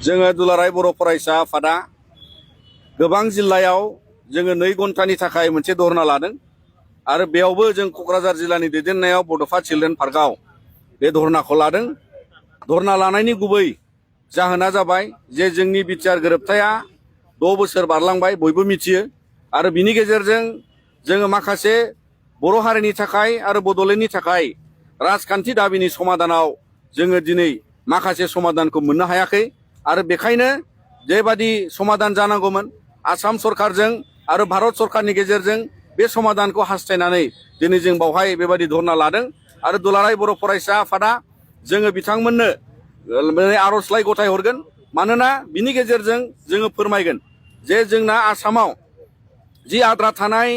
जोङो दुलाराय बर' फरायसा आफादा गोबां जिल्लायाव जोङो 2 घन्टानि थाखाय मोनसे धरना लादों आरो बेयावबो जों क'क्राझार जिल्लानि दैदेननायाव बड'फा चिल्ड्रेन पार्कआव बे धरनाखौ लादों। धरना लानायनि गुबै जाहोना जाबाय जे जोंनि बिटिआर गोरोबथाया 6 बोसोर बारलांबाय बयबो मिथियो आरो बिनि गेजेरजों जोङो माखासे बर' हारिनि थाखाय आरो बड'लेण्डनि थाखाय राजखान्थि दाबिनि समाधानाव जोङो दिनै माखासे समाधानखौ मोननो हायाखै आरो बेखायनो जेबादि समाधान जानांगौमोन आसाम सरकारजों आरो भारत सरकारनि गेजेरजों बे समाधानखौ हास्थायनानै दिनै जों बावहाय बेबादि धरना लादों आरो दुलाराय बर' फरायसा आफादा जोङो बिथांमोननो आर'जलाइ गथायहरगोन। मानोना बिनि गेजेरजों जोङो फोरमायगोन जे जोंना आसामाव जि आद्रा थानाय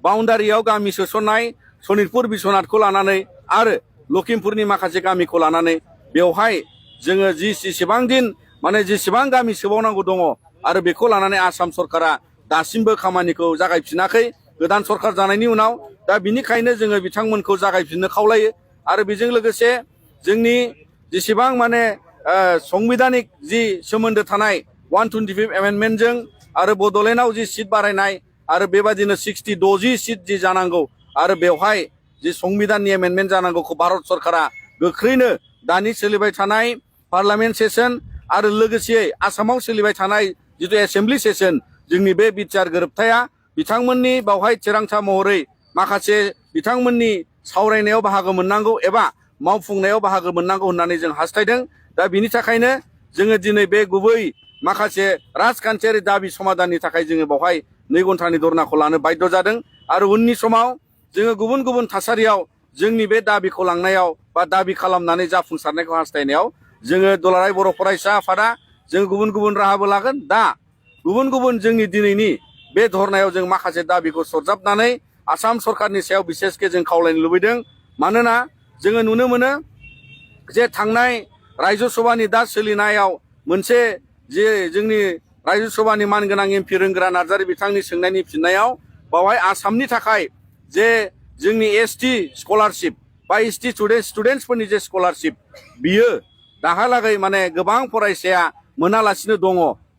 बाउन्डारियाव गामि सोसननाय सनितपुर बिश्वनाथखौ लानानै आरो लखिमपुरनि माखासे गामिखौ लानानै बेवहाय जोङो जेसेबां दिन जेसेबां गामि सोबावनांगौ दङ आरो बेखौ लानानै आसाम सरकारा दासिमबो खामानिखौ जागायफिनाखै गोदान सरकार जानायनि उनाव। दा बिनिखायनो जोङो बिथांमोनखौ जागायफिननो खावलायो आरो बेजों लोगोसे जोंनि जेसेबां संबिधानिक जि सोमोन्दो थानाय 125 एमेन्डमेन्टजों आरो बड'लेण्डआव जि सिट बारायनाय आरो बेबादिनो 60 सिट जि जानांगौ आरो बेवहाय जि संबिधाननि एमेन्डमेन्ट जानांगौखौ भारत सरकारा गोख्रैनो दानि सोलिबाय थानाय पार्लामेन्ट सेसन आरो लोगोसेयै आसामाव सोलिबाय थानाय जितु एसेम्बलि सेसन जोंनि बे बिटिआर गोरोबथाया बिथांमोननि बावहाय थिरांथा महरै माखासे बिथांमोननि सावरायनायाव बाहागो मोननांगौ एबा मावफुंनायाव बाहागो मोननांगौ होननानै जों हास्थायदों। दा बिनि थाखायनो जोङो दिनै बे गुबै माखासे राजखान्थियारि दाबि समाधाननि थाखाय जोङो बावहाय 2 घन्टानि धरनाखौ लानो बाध्य जादों आरो उननि समाव जोङो गुबुन गुबुन थासारियाव जोंनि बे दाबिखौ लांनायाव बा दाबि खालामनानै जाफुंसारनायखौ हास्थायनायाव जोङो दुलाराय बर' फरायसा आफादा जों गुबुन गुबुन राहाबो लागोन। दा गुबुन गुबुन जोंनि दिनैनि बे धरनायाव जों माखासे दाबिखौ सरजाबनानै आसाम सरकारनि सायाव बिसेसके जों खावलायनो लुबैदों। मानोना जोङो नुनो मोनो जे थांनाय रायजो सभानि दा सोलिनायाव मोनसे जे जोंनि रायजो सभानि मानगोनां एमपि रोंगोरा नार्जारि बिथांनि सोंनायनि फिननायाव बावहाय आसामनि थाखाय जे जोंनि एसटि स्कलारशिप बा एसटि स्टुडेन्टसफोरनि जे स्कलारशिप बियो दाहालागै गोबां फरायसाया मोनालासिनो दङ।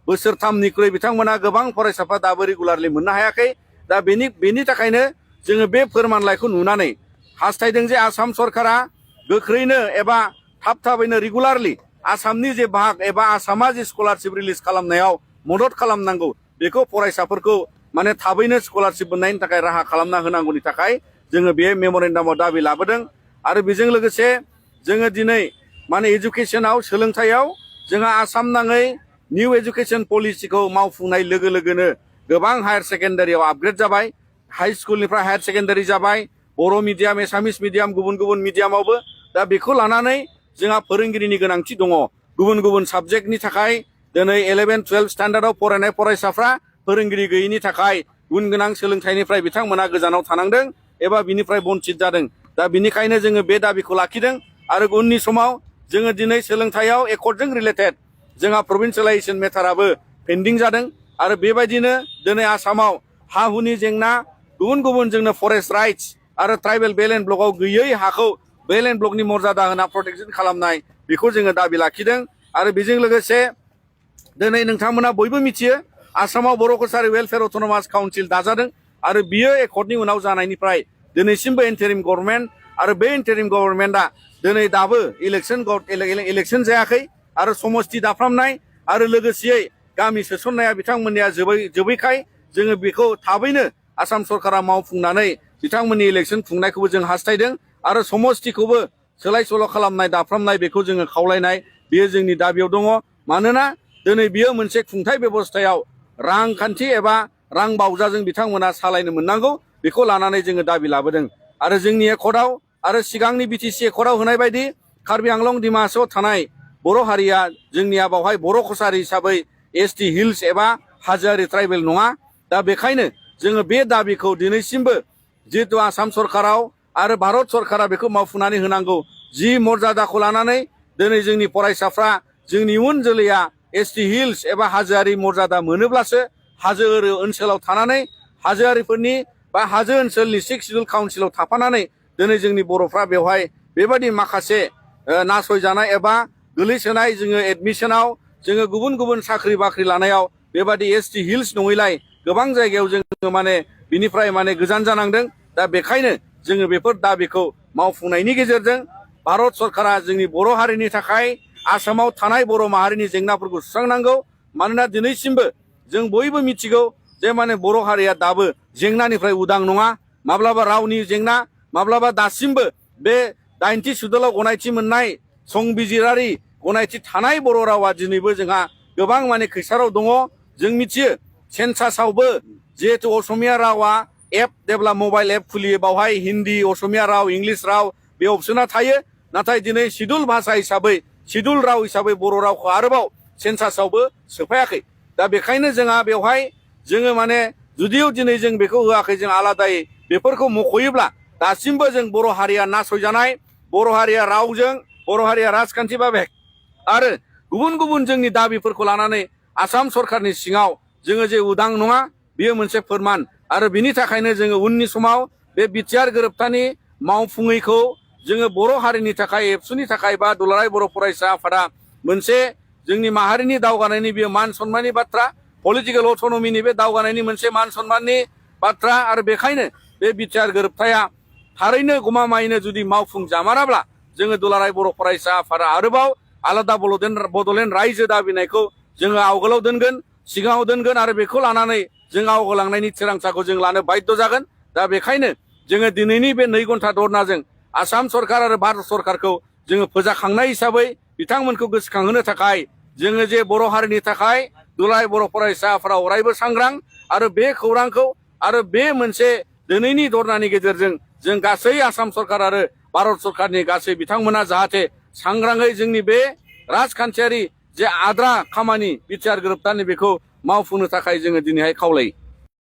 बोसोरथामनिख्रुइ बिथांमोना गोबां फरायसाफ्रा दाबो रेगुलारलि मोननो हायाखै। दा बेनि थाखायनो जोङो बे फोरमानलाइखौ नुनानै हास्थायदों जे आसाम सरकारा गोख्रैनो एबा थाबैनो रेगुलारलि आसामनि जे भाग एबा आसामा जे स्कलारशिप रिलिज खालामनायाव मदद खालामनांगौ बेखौ फरायसाफोरखौ थाबैनो स्कलारशिप मोननायनि थाखाय राहा खालामना होनांगौनि थाखाय जोङो बे मेम'रेन्डामाव दाबि लाबोदों। आरो बेजों लोगोसे जोङो दिनै एजुकेसनाव सोलोंथायाव जोंहा आसाम नाङै निउ एजुकेसन पलिसिखौ मावफुंनाय लोगो लोगोनो गोबां हायार सेकेन्डारियाव आपग्रेड जाबाय। हाई स्कुलनिफ्राय हायार सेकेन्डारि जाबाय, बर' मिडियाम एसामिस मिडियाम गुबुन गुबुन मिडियामावबो। दा बेखौ लानानै जोंहा फोरोंगिरिनि गोनांथि दङ। गुबुन गुबुन साबजेक्टनि थाखाय दिनै 11-12 स्टेन्डार्डआव फरायनाय फरायसाफ्रा फोरोंगिरि गैयैनि थाखाय गुन गोनां सोलोंथाइनिफ्राय बिथांमोना गोजानाव थानांदों एबा बिनिफ्राय बन्चित जादों। दा बिनिखायनो जोङो बे दाबिखौ लाखिदों आरो उननि समाव जोङो दिनै सोलोंथाइयाव एकर्डजों रिलेटेड जोंहा प्रभिन्सियेलाइजेसन मेटाराबो पेन्डिं जादों आरो बेबायदिनो दिनै आसामाव हा हुनि जेंना गुबुन गुबुन जोंनो फरेस्ट राइट्स आरो ट्राइबेल बेल एन्ड ब्लकआव गैयै हाखौ बेल एन्ड ब्लकनि मर्यादा होना प्रटेक्सन खालामनाय बेखौ जोङो दाबि लाखिदों। आरो बेजों लोगोसे दिनै नोंथांमोना बयबो मिथियो आसामाव बर' कसारि वेलफेयार अट'नमास काउन्सिल दाजादों आरो बियो एकर्डनि उनाव जानायनिफ्राय दिनैसिमबो इन्टारिम गभर्नमेन्ट आरो बे इन्टारिम गभर्नमेन्टआ दिनै दाबो इलेक्सन जायाखै आरो समस्ति दाफ्रामनाय आरो लोगोसेयै गामि सोसननाया बिथांमोननिया जोबैखाय जोङो बेखौ थाबैनो आसाम सरकारा मावफुंनानै बिथांमोननि इलेक्सन खुंनायखौबो जों हास्थायदों आरो समस्तिखौबो सोलाय सोल' खालामनाय दाफ्रामनाय बेखौ जोङो खावलायनाय बेयो जोंनि दाबियाव दङ। मानोना दिनै बियो मोनसे खुंथाय बेबस्थायाव रांखान्थि एबा रां बावजाजों बिथांमोना सालायनो मोननांगौ बेखौ लानानै जोङो दाबि लाबोदों। आरो जोंनि एकर्डआव आरो सिगांनि बिटिसि एकर्डआव होनाय बायदि कार्बि आंलं दिमा हासावआव थानाय बर' हारिया जोंनिया बावहाय बर' कसारि हिसाबै एसटि हिल्स एबा हाजोआरि ट्राइबेल नङा। दा बेखायनो जोङो बे दाबिखौ दिनैसिमबो जिहेतु आसाम सरकाराव आरो भारत सरकारा बेखौ मावफुंनानै होनांगौ। जि मर्यादाखौ लानानै दिनै जोंनि फरायसाफ्रा जोंनि इयुन जोलैया एसटि हिल्स एबा हाजोआरि मर्यादा मोनोब्लासो हाजो ओनसोलाव थानानै हाजोआरिफोरनि बा हाजो ओनसोलनि 6 सिडुल काउन्सिलाव थाफानानै दिनै जोंनि बर'फ्रा बेवहाय बेबायदि माखासे नासयजानाय एबा गोलैसोनाय जोङो एडमिसनाव जोङो गुबुन गुबुन साख्रि बाख्रि लानायाव बेबादि एसटि हिल्स नङैलाय गोबां जायगायाव जोङो माने बिनिफ्राय माने गोजान जानांदों। दा बेखायनो जोङो बेफोर दाबिखौ मावफुंनायनि गेजेरजों भारत सरकारा जोंनि बर' हारिनि थाखाय आसामाव थानाय बर' माहारिनि जेंनाफोरखौ सुस्रांनांगौ। मानोना दिनैसिमबो जों बयबो मिथिगौ जे माने बर' हारिया दाबो जेंनानिफ्राय उदां नङा। माब्लाबा रावनि जेंना, माब्लाबा दासिमबो बे 80 सिडुलाव गनायथि मोननाय संबिजिरारि गनायथि थानाय बर' रावा दिनैबो जोंहा गोबां माने खैसाराव दङ। जों मिथियो सेन्सासावबो जिहेतु असमिया रावा एप जेब्ला मबाइल एप खुलियो बावहाय हिन्दी, असमिया राव, इंलिश राव बे अपसना थायो। नाथाय दिनै सिडुल भाषा हिसाबै, सिडुल राव हिसाबै बर' रावखौ आरोबाव सेन्सासावबो सोफायाखै। दा बेखायनो जोंहा बेवहाय जोङो माने जुदिও दिनै जों बेखौ होआखै, जों आलादायै बेफोरखौ मख'योब्ला दासिमबो जों बर' हारिया नासयजानाय, बर' हारिया रावजों, बर' हारिया राजखान्थि भाबे आरो गुबुन गुबुन जोंनि दाबिफोरखौ लानानै आसाम सरकारनि सिङाव जोङो जे उदां नङा बेयो मोनसे फोरमान। आरो बिनि थाखायनो जोङो उननि समाव बे बिटिआर गोरोबथानि मावफुङैखौ जोङो बर' हारिनि थाखाय, एबसुनि थाखाय बा दुलाराय बर' फरायसा आफादा मोनसे जोंनि माहारिनि दावगानायनि बेयो मान सन्माननि बाथ्रा, पलिटिकेल अट'नमिनि बे दावगानायनि मोनसे मान सन्माननि बाथ्रा। आरो बेखायनो बे बिटिआर गोरोबथाया थारैनो गमामायैनो जुदि मावफुंजामाराब्ला जोङो दुलाराय बर' फरायसा आफादा आरोबाव आलादा बड'लेण्ड रायजो दाबिनायखौ जोङो आवगोलाव दोनगोन, सिगाङाव दोनगोन आरो बेखौ लानानै जों आवगायलांनायनि थिरांथाखौ जों लानो बाध्य जागोन। दा बेखायनो जोङो दिनैनि बे 2 घन्टा धरनाजों आसाम सरकार आरो भारत सरकारखौ जोङो फोजाखांनाय हिसाबै बिथांमोनखौ गोसोखांहोनो थाखाय जोङो जे बर' हारिनि थाखाय दुलाराय बर' फरायसा आफादा अरायबो सांग्रां। आरो बे खौरांखौ आरो बे मोनसे दिनैनि धरनानि गेजेरजों जों गासै आसाम सरकार आरो भारत सरकारनि गासै बिथांमोना जाहाथे सांग्राङै जोंनि बे राजखान्थियारि जे आद्रा खामानि बिटिआर गोरोबथानि बेखौ मावफुंनो थाखाय जोङो दिनैहाय खावलायो।